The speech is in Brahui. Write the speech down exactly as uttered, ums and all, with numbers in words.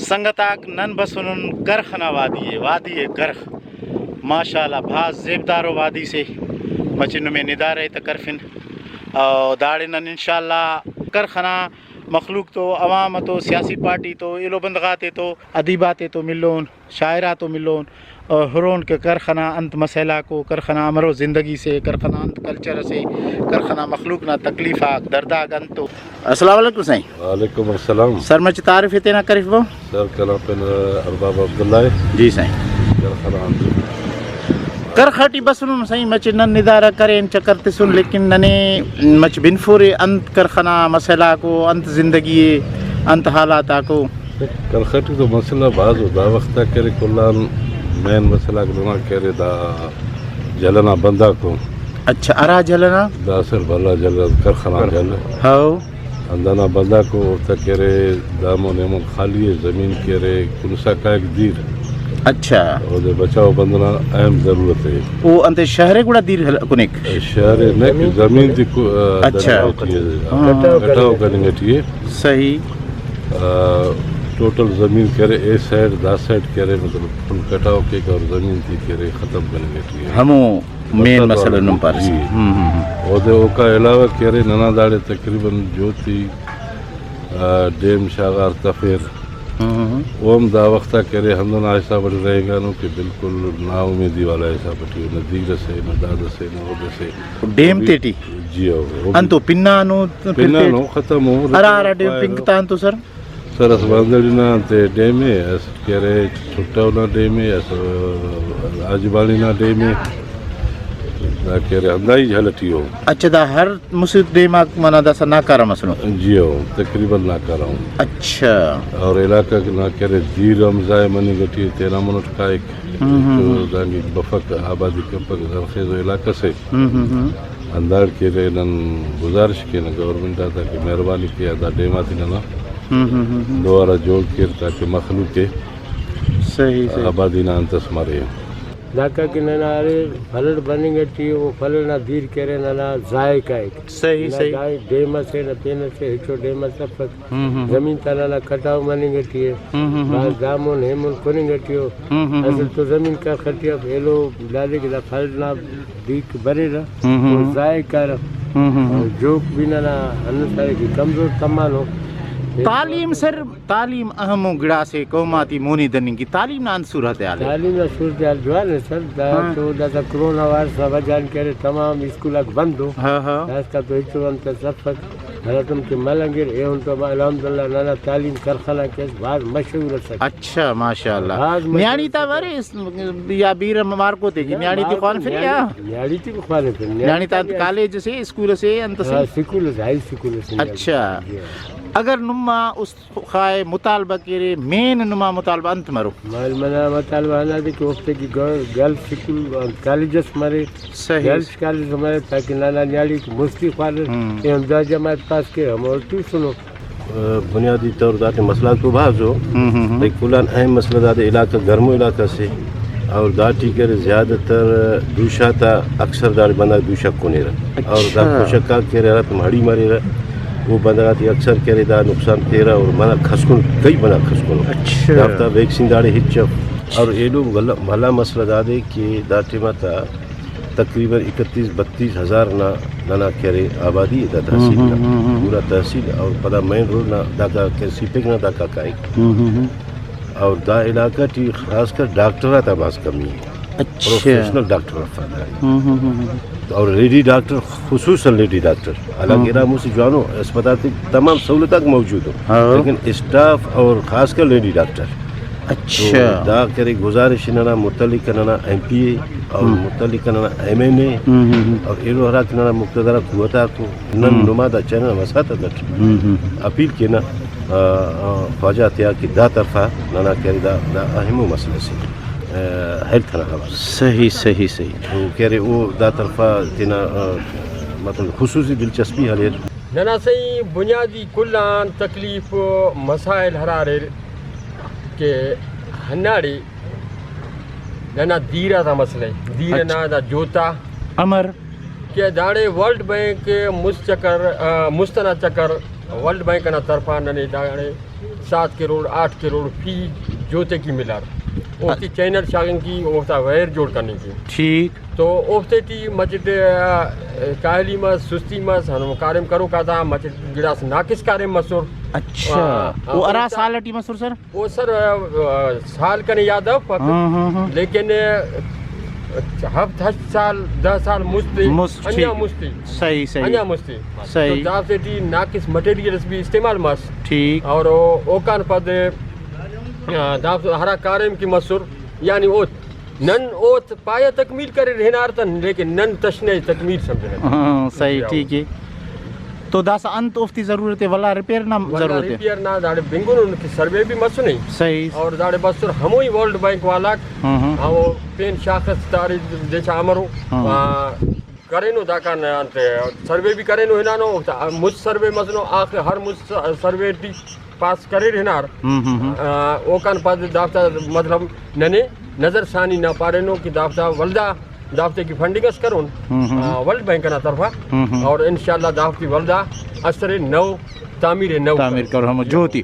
سنگت آک، نن بسنن کرخ ئنا وادی ءِ، وادی کرخ۔ ماشاءاللہ، بھاز زیبدار ءُ وادی سے۔ مچہ نمے ندارہ ءِ تہ کرفن۔ او داڑے نن انشاءاللہ کرخ ئنا مخلوق تو، عوام تو، سیاسی پارٹی تو، ایلو بندغ آتے تو، ادیب آتے تو ملون، شاعر آتو ملون، او ہرون کہ کرخ ئنا انت مسئلہ آکو، کرخ ئنا امرو زندگی سے، کرخ ئنا انت کلچر اسے، کرخ ئنا مخلوق نا تکلیف آک، درد آک انت او۔ السلام علیکم سائیں۔ وعلیکم السلام۔ سر مچہ تعارف ءِ تینا کرفبو؟ سر کنا پن ارباب عبداللہ ءِ۔ جی سائیں۔ کرخ ئنا انت۔ کرخ ٹی بسنن سائیں، مچہ نن ندارہ کرین، چکر تسن، لیکن ننے مچہ بنفورے انت کرخ ئنا مسئلہ آکو، انت زندگی ءِ، انت حالات آکو؟ کرخ ٹی تو مسئلہ بھاز ءُ، دا وخت آ کہ ارے کل آن مین مسئلہ آک ننا کہ ارے دا جھل ئنا بندغ آکو۔ اچھا، ہرا جھل ئنا؟ دا اسہ بھلا جھل، کرخ ئنا جھل۔ ہاؤ۔ ہندانا بندغ آکو، اوفتا کہ ارے دامون ایمون خالی ءِ، زمین کہ ارے کنسا کائک دیر۔ اچھا۔ اودے بچاؤ بندغ نا اہم ضرورت ءِ۔ او انتئے شہر ءِ گڑا دیر ہل-، کنیک؟ شہر ءِ نہ کہ زمین تے کو-، آ، اچھا۔ دننگ ٹی ءِ، ہاں۔ کٹاؤ کننگ ٹی ءِ۔ صحیح۔ آ، ٹوٹل زمین کہ ارے اے سائیڈ، دا سائیڈ کہ ارے، مطلب، فل کٹاؤ کیک اور زمین تے کہ ارے ختم کننگ ٹی ءِ۔ ہمو مین مسئلہ نم پارس۔ جی۔ ہم، ہم، ہم۔ اودے اوکا علاوہ کہ ارے ننا داڑے تقریباً جوتی، آ، ڈیم شاغار تفیر۔ ہم، ہم، ہم۔ او ہم دا وخت آ کہ ارے ہندن آ حساب اٹ رہینگانو کہ بالکل ناامیدی والا حساب اٹی، نہ دیر اسے، نہ داد اسے، نہ اود اسے۔ ڈیم تیٹی؟ جی ہو، او بھی۔ انتو پنانو؟ پنانو، ختم ہو۔ ہرا ہرا ڈیم پنک تا انتو سر؟ سر اسہ باندڑی نا انتے ڈیم ءِ، اسہ کہ ارے چھٹو نا ڈیم ءِ، اسہ حاجی باڑی نا ڈیم ءِ، دا کہ ارے ہندا ہی جھل ٹی ءُ۔ اچھا، دا ہر مسہ ڈیم آک منہ داسہ ناکارہ مسنو؟ جی ہو، تقریباً ناکارہ ءُ۔ اچھا۔ اور علاقہ نا کہ ارے دیر ہم ضائع مننگ ٹی ءِ، تینا منٹ کائک، ہم، ہم، تو ہم۔ دانگی بفک، آبادی کپک، زرخیز و علاقہ سے۔ ہم، ہم، ہم۔ ہنداڑ کہ ارے نن گزارش کینہ گورنمنٹ آتا کہ مہربانی کیہ دا ڈیم آتے ننا ہم، ہم، ہم، ہم۔ دوبارہ جوڑ کیر تاکہ مخلوق ءِ صحیح، صحیح۔ آبادی نا انت اس مرے۔ داکا کہ ننا ارے فلڈ بننگ ٹی ءِ، او فلڈ نا دیر کہ ارے ننا ضائع کائک۔ صحیح، نہ صحیح۔ دا ڈیم اسے نہ پین اسے، ہچو ڈیم اس افک۔ ہم، ہم، ہم۔ زمین تا ننا کٹاؤ مننگ ٹی ءِ۔ ہم، ہم، ہم۔ بھاز دامون ہیمون کننگ ٹی ءُ۔ ہم، ہم، ہم۔ اصل تو زمین کرخ ٹی اف، ایلو دادے کہ دا فلڈ نا دیک بریرہ، ہم، ہم، او ہم۔ ضائع کارہ۔ ہم، ہم، ہم۔ او جوک بھی ننا ہندن سارے کہ کمزور تمانو۔ تعلیم سر، تعلیم اہم ءُ گڑاسے قوم آتے مونی دننگ کہ تعلیم نا انت صورتحال ءِ؟ تعلیم نا صورتحال جوان ءِ سر، دا ہاں۔ تو داسہ کرونا وائرس نا وجہ آن کہ ارے تمام اسکول آک بند ءُ۔ ہاں، ہاں۔ داسکان تو ہچو انت اس افک۔ ہراتم کہ ملنگرہ، ایہن تو الحمدللہ ننا تعلیم کرخ ئنا کہ اس بھاز مشہور ئسک۔ اچھا، ماشاءاللہ۔ بھاز مشہور نیاڑی تا ئسک۔ ارے اس-، یا بیرہ مارکو تے کہ نیاڑی تے مارکو خوانفرہ نیاڑی، یا؟ نیاڑی تے بھی خوانفرہ۔ نیاڑی تا کالج سے، اسکول سے، انت سے؟ ہاں، اسکول سے، ہائی اسکول سے نیاڑی۔ اچھا۔ جی ہاں۔ اگر نما است-، خواہے مطالبہ کیرے، مین نما مطالبہ انت مرو؟ مال منا مطالبہ ہندادے کہ اوفتے کہ گل-، گرلس اسکول، کالج اس مرے، صحیح۔ گرلس کالج اس مرے تاکہ ننا نیاڑیک مستی خوانر، ہم۔ ایہن دا جماعت پاس کے ہمو ٹیوشنو۔ بنیادی طور داتے مسئلہ تو بھاز ءُ، ہم، ہم، ہم۔ بھئی کل آن اہم مسئلہ دادے علاقہ گرمو علاقہ سے اور داٹی کہ ارے زیادہ تر دوشہ تا اکثر داڑے بندغ دوشہ کنیرہ اور دا اچھا۔ خشک آک کہ ارے ہراتم ہڑی مریرہ۔ او بندغ آتے اکثر کہ ارے دا نقصان تیرہ اور منہ کھسکن، کئی منہ کھسکنو۔ اچھا۔ دافتا ویکسین داڑے ہچ اف۔ اور ایلو بھلا، بھلا مسئلہ دادے کہ دا ٹائم آ تا تقریباً اکتیس بتیس ہزار نا ننا کہ ارے آبادی ءِ دا تحصیل ہم، نا۔ ہم، ہم، ہم۔ پورا تحصیل اور پدا مین روڈ نا داکا کہ ارے سی پیک نا داکا کائک۔ ہم، ہم، ہم۔ اور دا علاقہ ٹی خاص کر ڈاکٹر آتا بھاز کمی ءِ۔ اچھا۔ پروفیشنل ڈاکٹر افا داڑے۔ ہم، ہم، ہم، ہم۔ اور لیڈی ڈاکٹر، خصوصاً لیڈی ڈاکٹر، حالانکہ ہم۔ ارا مسہ جوانو اسپتال تے تمام سہولت آک موجود ءُ، ہاں۔ لیکن اسٹاف اور خاص کر لیڈی ڈاکٹر۔ اچھا۔ تو دا کہ ارے گزارش ننا متعلق ننا ایم پی اے اور ہم۔ متعلق ننا ایم این اے ہم، ہم، ہم۔ اور ایلو ہرا کہ ننا مقتدر قوت آکو نن ہم۔ نما دا چینل مسات اٹ ہم، ہم۔ اپیل کینہ، آ، آ، خواجہ آتیا کہ دا طرفا ننا کہ ارے دا، دا اہمو مسئلہ سے، آ، ہیلتھ نا حوالہ سے۔ صحیح، صحیح، صحیح۔ تو کہ ارے او دا طرفا تینا، آ، مطلب خصوصی دلچسپی ہلیر۔ ننا سائیں بنیادی کل آن تکلیف مسائل ہرا اریر کہ ہنداڑے ننا دیر آتا مسئلہ ءِ، دیر اچھا۔ ئنا دا جوتا امر؟ کہ داڑے ورلڈ بینک مست چکر، آ، مست ئنا چکر ورلڈ بینک ئنا طرفان ننے داڑے سات کروڑ، آٹھ کروڑ فی جوتے کی ملار۔ اوفتے چینل شاغنگ کی، اوفتا وائر جوڑ کننگ کی۔ ٹھیک۔ تو اوفتے ٹی مچٹ، آ، کاہلی مس، سستی مس، ہندن کاریم کروک آتا مچٹ گڑاس ناقص کاریم مسر۔ اچھا۔ آ، او ہرا اوفتا سال ٹی مسر سر؟ او سر، آ، آ، سال کنے یاد اف، ہاں، ہاں، ہاں۔ لیکن، آ، ہفت ہشت سال، دہ سال مست، مست، انجا ٹھیک۔ مست۔ صحیح، صحیح۔ انجا مست۔ صحیح۔ تو دافتے ٹی ناقص مٹیریلز بھی استعمال مس۔ ٹھیک۔ اور او-، اوکان پد، آ، دافتے ہرا کاریم کہ مسر، یعنی او نن او پایہ تکمیل کریر ہنار تہ، لیکن نن تشنہ تکمیل سمجھنہ۔ ہاں، صحیح، جی، ٹھیک ہے۔ تو داسہ انت اوفتے ضرورت ہے، ولا ریپیئر نا ولا ضرورت ہے؟ ریپیئر نا، داڑے بنگنن کہ سروے بھی مسنے۔ صحیح۔ اور داڑے بسر ہموئی ورلڈ بینک والاک، ہاں، ہاں۔ ہمو پین شاخص داڑے دچا امرو، ہاں۔ آ، کرینو داکان انت سروے بھی کرینو ہنانو، مست سروے مسنو، آخر ہر مست سروے ٹی پاس کریر ہنار۔ ہم، ہم، ہم۔ آ، اوکان پد دافتا مطلب ننے نظر ثانی نا پارینو کہ دافتا ولدا دافتے کہ فنڈنگ اس کرون، ہم، ہم۔ آ، ورلڈ بینک نا طرفا۔ ہم، ہم۔ اور انشاءاللہ دافتے ولدا اسرے نو تعمیر نو تعمیر کرو ہمو جوتی۔